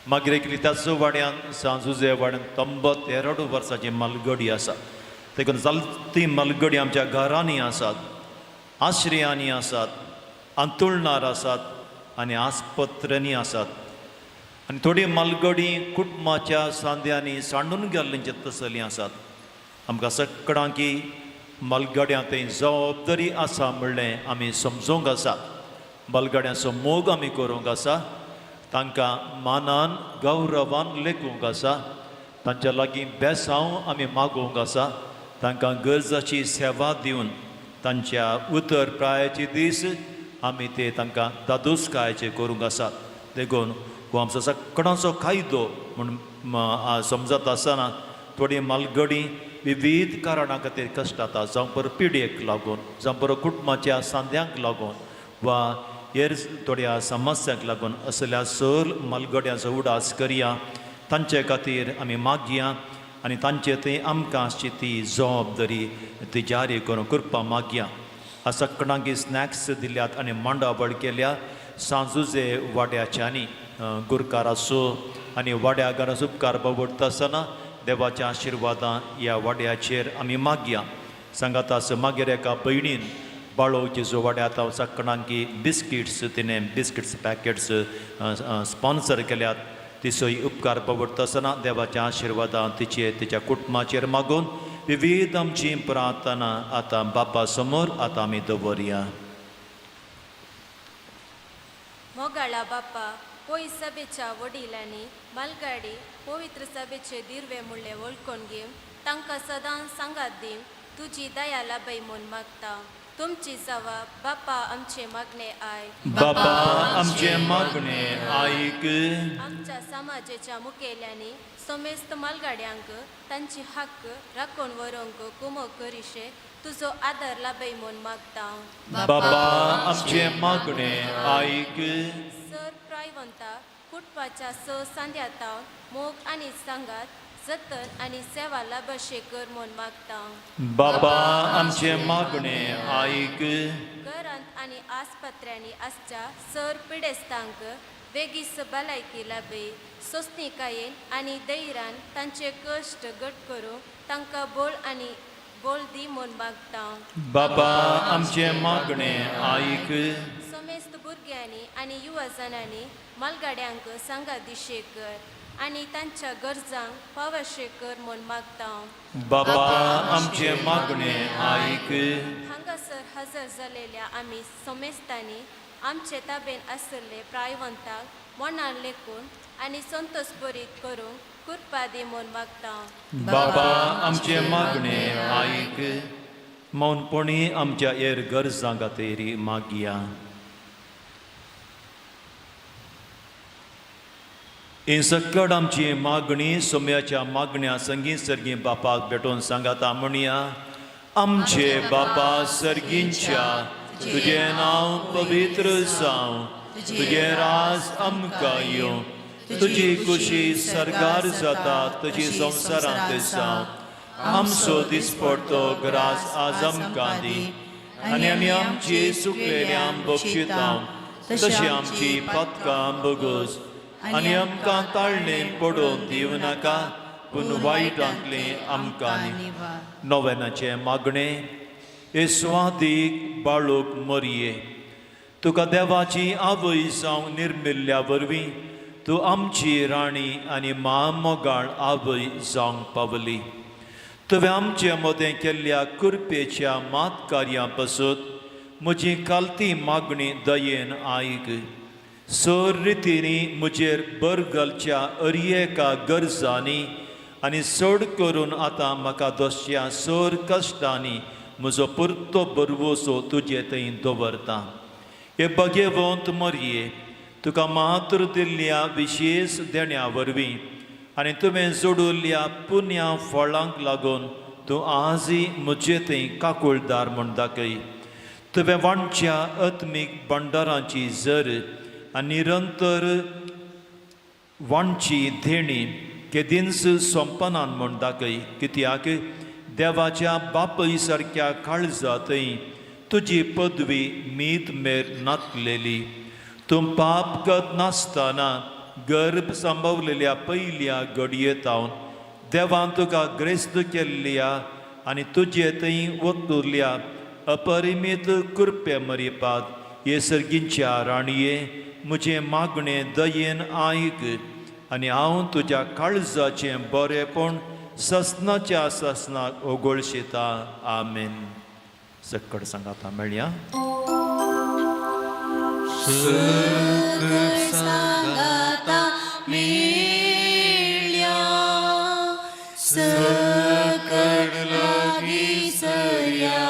मागीर एकली त्याच वाड्यान, सांजुजे वाड्यान 92 वर्सांची मालगडी आसा. देखून जालती मालगडी आमच्या घरांनी आसात, आश्रयांनी आसात, अंतुळणार आसात आनी आस्पत्र्यांनी आसात. आनी थोडी मालगडी कुटुंबाच्या सांद्यांनी सांडून गेल्लीं तसलीं आसात. आमकां सगळ्यांकी मालगड्यां थंय जबाबदारी आसा म्हणलें आमी समजूंक आसा. मालगड्यांचो मोग आमी करूंक आसा, तांकां मानान गौरवान लेखूंक आसा, तांच्या लागीं बेसांव आमी मागूंक आसा, तांकां गरजाची सेवा दिवन तांच्या उतर प्रायाचे दीस आमी ते तांकां दादोसकायचे करूंक आसा. देखून हो आमचो सगळ्यांचो कायदो म्हूण समजत आसतना थोडी मालगडी विविध कारणां खातीर कश्ट जाता, जावं बरो पिडयेक लागून, जावं बरो कुटुंबाच्या सांद्यांक लागून वा हेर थोड्या समस्यांक लागून, असल्या सल मालगड्यांचो उडास करया, तांचे खातीर आमी मागया आनी तांचे थंय आमकां आसची ती जबाबदारी ती जारी करून कृपा मागया. सगळ्यांक स्नॅक्स दिल्यात आनी मांडावळ केल्या सांजुजे वाड्याच्यांनी. गुरकाराचो आनी वाड्या घराचो उपकार बाबडटा आसतना देवाच्या आशिर्वादां ह्या वाड्याचेर आमी मागया. सांगातास मागीर एका भयणीन बाळो जेजू वाड्यात हांव सगळ्यांकी बिस्किट्स, तिणें बिस्किट्स पॅकेट्स स्पॉन्सर केल्यात. तिचोय उपकार बाबडटा आसतना देवाच्या आशिर्वादां तिचेर तिच्या कुटुंबाचेर मागून विविध आमची प्रार्थना आतां बापा समोर आतां आमी दवरया. मोगाळा बाप्पा, पोय सभेच्या वडिलांनी मालगाडी पवित्र सभेचे दिर्वे मुळ्ळे वळखून घेवन तांकां सदां सांगात दिवन तुजी दया लाभय म्हूण मागता. तुमची सवा बाप्पा, आमचे मागणे I. बापा, आमचे मागणे आयक. आमच्या समाजाच्या मुखेल्यांनी समेस्त मालगाड्यांक तांची हक्क राखून व्हरूंक कुमक करिशे तुजो आदार लाभय म्हूण मागता. बाबा, आमचे मागणे आयक. सर प्रायवंता कुटपाच्या स सांद्यातावन मोग आनी सांगात, जतन आनी सेवा लाभशे कर म्हूण मागता. बाबा, आमचे मागणे आयक. घरांत आनी आस्पत्र्यांनी आसच्या सर पिडेस्तांक वेगीच भलायकी लाभय, सोंसणीकायेन आनी धैर्यान तांचे कश्ट घट करूंक तांकां बळ आनी बळ दी म्हूण मागता. बाबा, आमचे मागणे आयक. समेस्त भुरग्यांनी आनी युवा जाणांनी मालगाड्यांक सांगात दिशे कर आनी तांच्या गरजांक पावशे कर म्हूण मागता. बाबा, आमचे मागणे आयक. हांगासर हजर जालेल्या आमी समेस्तांनी आमचे ताबेन आशिल्ले प्रायवंताक मनान लेखून आनी संतोष बरीत करूंक कृपा दी म्हूण मागता. बाबा, आमचे मागणे आयक. मौनपणी आमच्या हेर गरजां खातीर मागया. ही सकड आमची मागणी सोम्याच्या मागण्या संगीत सर्गी बापाक भेटोवन सांगाता म्हणया. आमचे बापा सर्गींच्या, तुजें नांव पवित्र जावं, तुजें राज आमकां येवं, तुजी खुशी सरकार जाता तुजी संवसारांत जावं. आमचो दिसपडतो ग्रास आज आमकां दी आनी आमी आमची चुकलेल्यांक बक्षिता तशी आमची पदकां बगस आनी आमकां ताळणें पडोवन दिवं नाका, पूण वायटांतलें आमकां न्ही. नोवेनाचें मागणें. हे स्वादीक बाळूक मरये, तुका देवाची आवय जावंक निर्मिल्ल्या वरवीं तूं आमची राणी आनी म्हामोगाळ आवय जावंक पावली. तुवें आमचे मदें केल्ल्या कृपेच्या मात कार्यां पासत म्हजी कालती मागणी दयेन आयक. सर रितींनी म्हजेर बर घालच्या अरयेका गरजांनी आनी चड करून आतां म्हाका दोसच्या सर कश्टांनी म्हजो परतो बरवसो तुजे थंय दवरता. हे बगेवंत मरये, तुका मात्र दिल्ल्या विशेश देण्या वरवीं आनी तुवें जोडुल्ल्या पुण्या फळांक लागून तूं आजय म्हजे थंय काकुळदार म्हूण दाखय. तुवें वांटच्या आत्मीक भंडारांची जर आनी निरंतर वांटची देणी केदींच सोंपनान म्हूण दाखय, कित्याक देवाच्या बापय सारक्या काळजा थंय तुजी पदवी मीत मेर नातलेली. तूं पाप गत नासतना गर्भ सांबावलेल्या पयल्या घडयेतावन देवान तुका ग्रेस्त केल्ल्या आनी तुजे थंय वतुरल्या अपरिमीत कृपे मरिपात हे सर्गींच्या राणये, म्हजें मागणें दयेन आयक आनी हांव तुज्या काळजाचें बरेंपण ससनाच्या ससनाक ओगोळशिता. आमेन. सकड सांगाता मेळया. सांगाता मेळ्या, सकड लागीं सरया,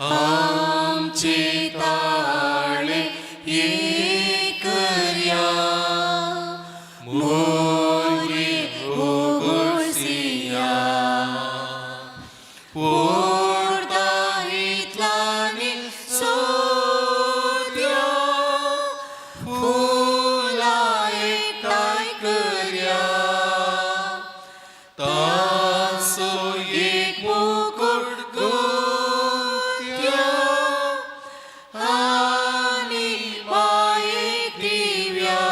आमचे ताळे एकर्या, मोरे ओगोळसिया, पोरदा इतलानी सोद्या, फुलां एकठांय करया, ताचो एक मुकुट गुंथया आनी मायेक दिवया.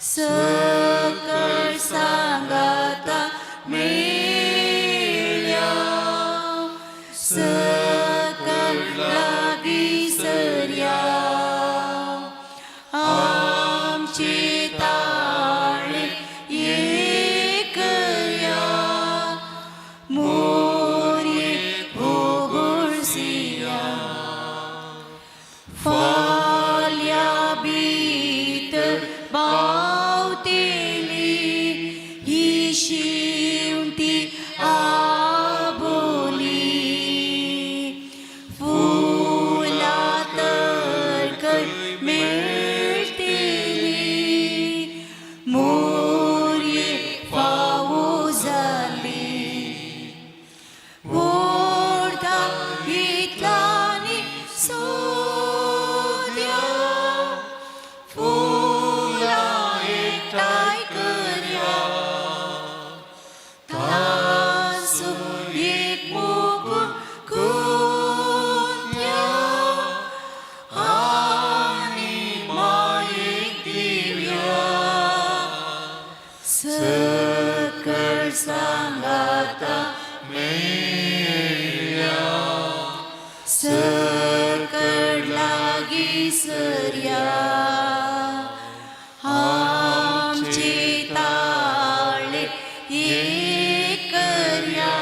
सकळ सांगाता मेळ्या, सकळ लागीं सरया, आमचे ताळे एकर्या, मोरे ओगोळसिया, फाल्यां भितर पावतेली ही शेवटी आबोली, फुलां तर मेळटली, मोरये फावो जाली, ओडता इतलानी सोद्या, फुलां एकठांय करया, ताचो एक मुकुट गुंथया आनी मायेक दिवया. सकळ सांगाता मेळ्या, सकळ लागीं सरया, आमचे ताळे एकर्या,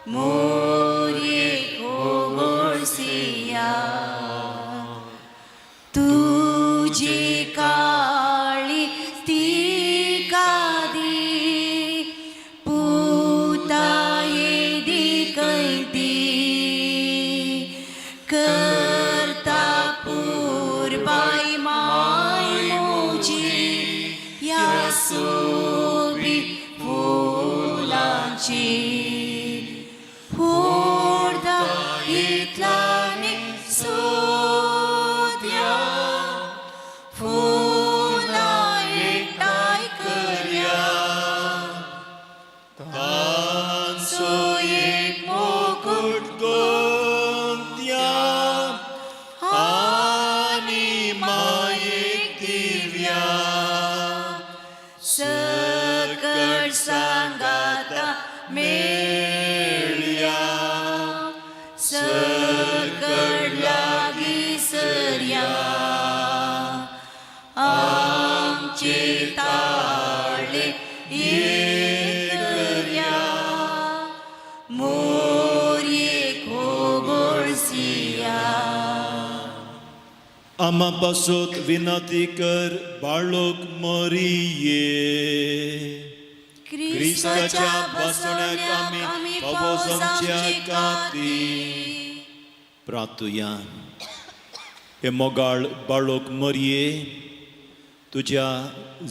मोरये ओगोळसिया, तुजी काळी तिका दी पुता. सोबी फुलांची हुर्दा इतलानी सोद्या फुलां एकठांय करया तांचो एक मुकुट गोंत्या आनी मायेक दिव्या सकळ सांगाता मेळया सकळ लागीं सरया आमचे ताळे एक करया मोरयेक होगोळसिया. आमा पासत विनंती कर बाळक मरिये. क्रिस्ताच्या बसण्याक आमी फावो जावचे खातीर. प्रातुया. हे मोगाळ बाळक मरये, तुज्या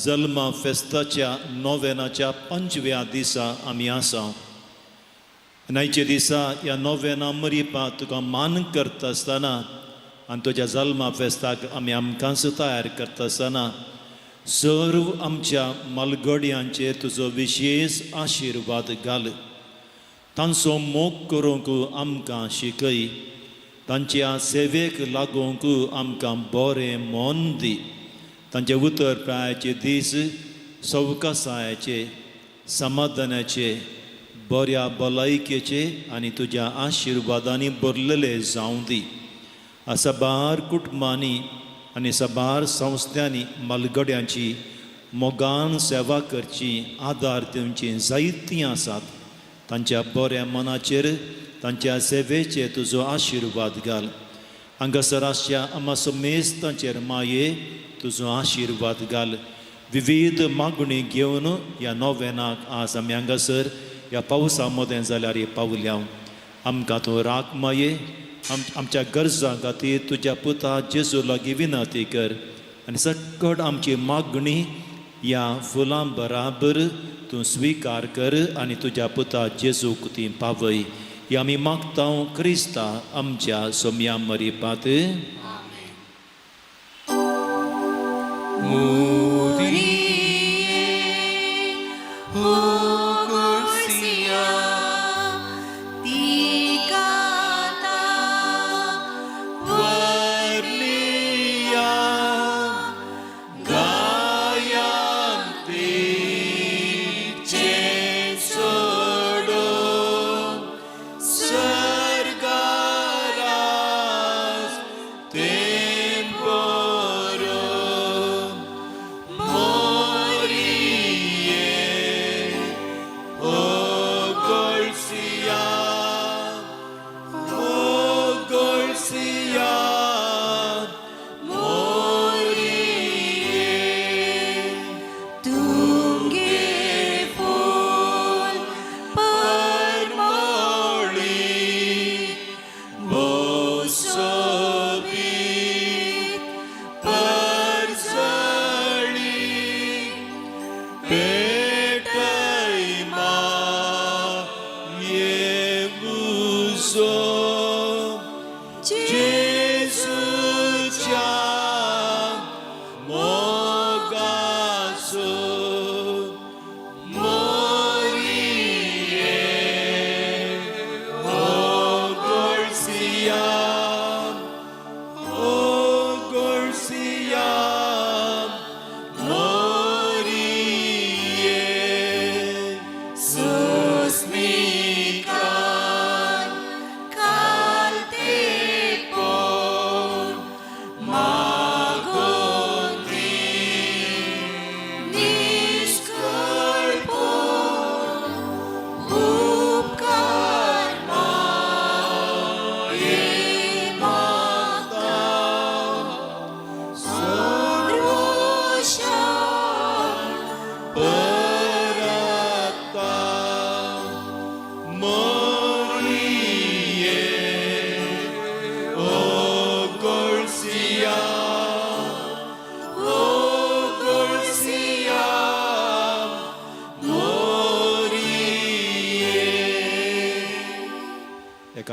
जल्मा फेस्ताच्या नोवेनाच्या पंचव्या दिसा आमी आसा आनी आयच्या दिसा ह्या नोवेना मरिपा तुका मान करता आसतना आनी तुज्या जल्मा फेस्ताक आमी आमकांच तयार करता आसतना सर्व आमच्या मालगड्यांचेर तुजो विशेश आशिर्वाद घाल. तांचो मोग करूंक आमकां शिकय, तांच्या सेवेक लागूंक आमकां बरें मन दी. तांचे उतर प्रायाचे दीस सवकासायेचे, समाधानाचे, बऱ्या भलायकेचे आनी तुज्या आशिर्वादांनी भरलेले जावं दी. साबार कुटुंबांनी आनी साबार संस्थांनी मालगड्यांची मोगान सेवा करची, आदार दिवची जायतीं आसात. तांच्या बऱ्या मनाचेर तांच्या सेवेचेर तुजो आशिर्वाद घाल. हांगासर आसच्या आमा समेस्तांचेर माये तुजो आशिर्वाद घाल. विविध मागणी घेवन ह्या नोवेनाक आज आमी हांगासर ह्या पावसा मदें जाल्यार पावल्या. आमकां तूं राख माये. आमच्या गरजां खातीर तुज्या पुता जेजू लागीं विनंती कर आनी सकट आमची मागणी ह्या फुलां बराबर तूं स्विकार कर आनी तुज्या पुता जेजूक ती पावय. ही आमी मागता क्रिस्ता आमच्या सोम्या मरिपात. होगोळसिया तिका वर्निया गायांती सोडो सर्गारास तेंपोरो.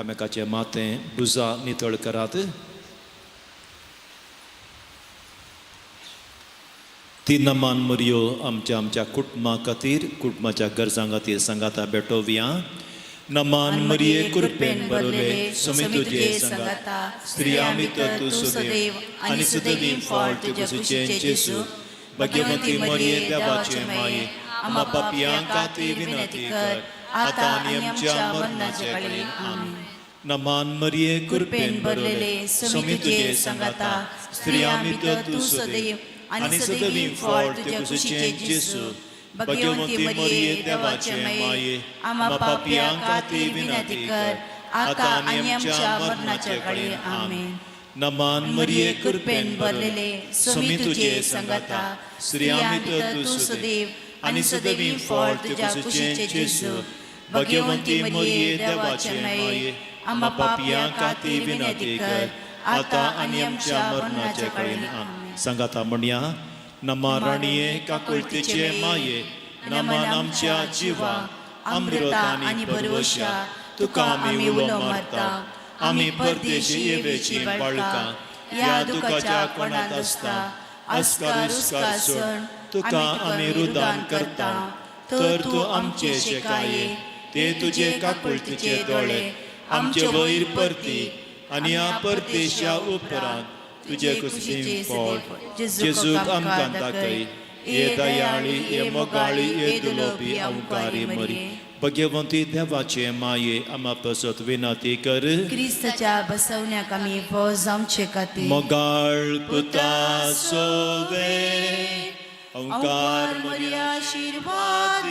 एकामेकाचें माथें भुजां नितळ करात. ती नमान मरयो आमच्या आमच्या कुटुंबा खातीर, कुटुंबाच्या गरजां खातीर सांगाता भेटोवया. नमान मरिये, कृपेन भरले, समी तुजे सांगाता, स्त्रियां भितर तूं सदैव आनी सदैव फळ तुजे कुशीचें जेजू. भाग्यवंती मरिये, देवाचे माये, आम्हा पापयां खातीर विनंती कर, आतां आनी आमच्या मरणाच्या कडेन. आमेन. नमान मरिये, कृपेन भरलेले, समी तुजे सांगाता, स्त्रियां भितर तूं सदैव आनी सदैव फळ तुजे कुशीचें जेजू. भाग्यवंती मरिये, देवाचे माये, आम्हा पापयां खातीर विनंती कर, आतां आनी आमच्या मरणाच्या कडेन. आमेन. नमान मरिये, कृपेन भरलेले, समी तुजे सांगाता, स्त्रियां भितर तूं सदैव आनी सदैव फळ तुज्या कुशीचें जेजू. भाग्यवंती मरिये, देवाचे माये, आम्हा पापयां खातीर विनंती कर, आतां आनी आमच्या मरणाच्या कडेन. आमेन. सांगाता म्हणया. नमा राणये, काकुळतीचे माये, नमान आमच्या जिवा, अमृत आनी भरवशा, तुका आमी उलो मारता. आमी परदेशी येवेची बाळकां ह्या दुखाच्या कोणांत आसता, अस्कार उस्कार सोड तुका आमी रुदान करता. तर तूं आमचे शेकाये ते तुजे काकुळतीचे दोळे आमचे वयर परती आनी ह्या परदेशा उपरांत तुजे कुशीन फळ जेजूक आमकां दाखय. ये दयाळी, ये मोगाळी, ये दुलोबी अवकारी मरी, भगवंती देवाचे माये, आमा पसत विनंती कर. क्रिस्ताच्या बसवण्याक आमी फावो जावचे खातीर. मोगाळ पुता सोवे, अंकार मरिया, आशीर्वाद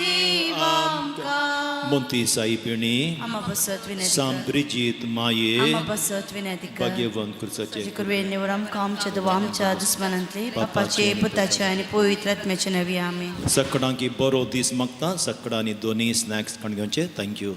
आमकां. मोंती साई पिणी, आमा बसत विनंती साम कर. ब्रिजीत माये, आमा बसत विनंती कर. भाग्यवंत कुर्साचे तुजे कृपेन निवड आमकां आमच्या देवा आमच्या दुस्मानांतले, बापाचे, पुताचे आनी पवित्र आत्म्याचे नवी. आमेन. सगळ्यांकी बरो दीस मागता. सगळ्यांनी दोनी स्नॅक्स खाण घेवचे. Thank you.